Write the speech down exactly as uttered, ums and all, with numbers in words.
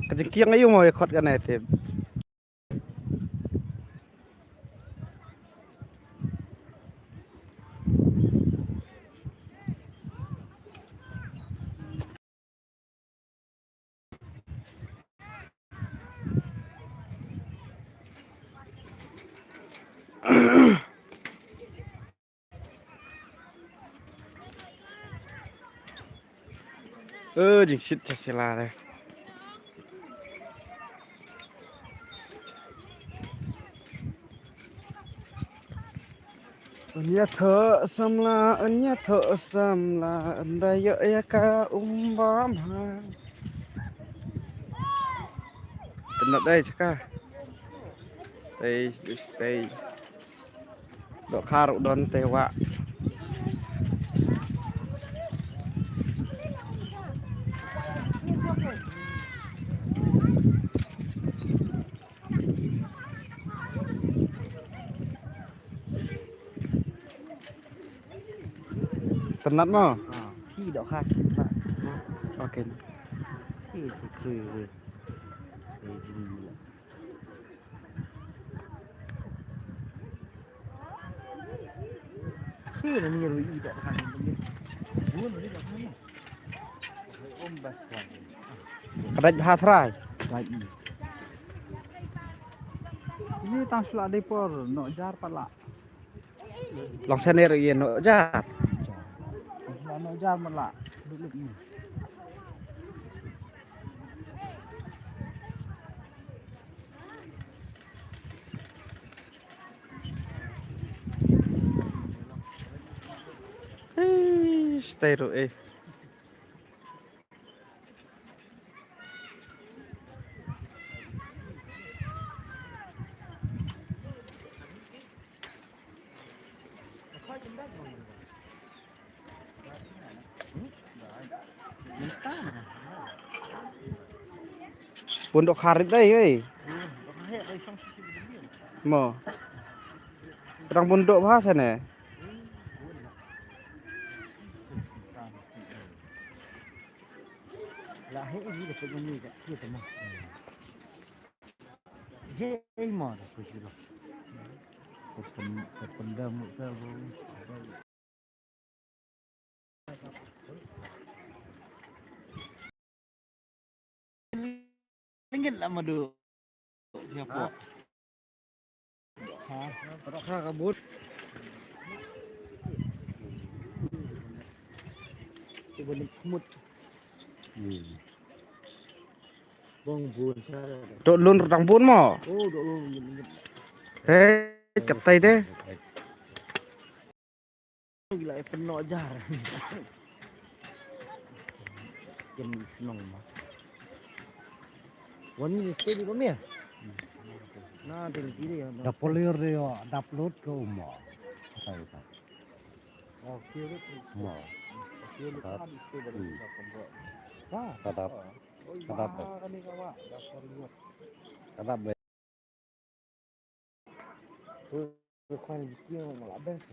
Ka jingkieng aïu mo ïa khot kane te. Ơ, jingshit cha sila re. Nya tho samla, nya tho samla, ynda ïoh ïa ka um bam ha. Tynat dei chaka. Tei, tei. Dohkha ruh don te wah. Tynat mo? Ah, phi dohkha sih, Pak. Okay. Phi sih khui, khui. Eh, jing. Ka dei bha trai. Ini tang sla dei por, no jar pala. Long sene ro yen no jar. Tang sla no jar mala. Duduk ni. Hei, stay ro eh. Pun dok kharit dai, hei. Mo. Terang pun dok bahasa ne. Ringgit lah madu. Siapa? Ha, ha, kabut. Cuba ni kemut. Hmm. Bong bun sa. Dok lun rutang bun mo. Oh, dok lun ringgit, ringgit. Hei, katai deh. Gila, eh, pynnoh jar. Kin snong ma. Wan ni stay di kami ya? Na, di kiri ya. Dap polir dia, dap lut ke uma. Kata kita. Oh, kiri tu. Ma. Kiri tu kan itu dari kita pembuat. Wah, kadap. Oh, kadap. Kani kawa, dap polir. Kadap. Ui, ui, kwan jiki ma la best.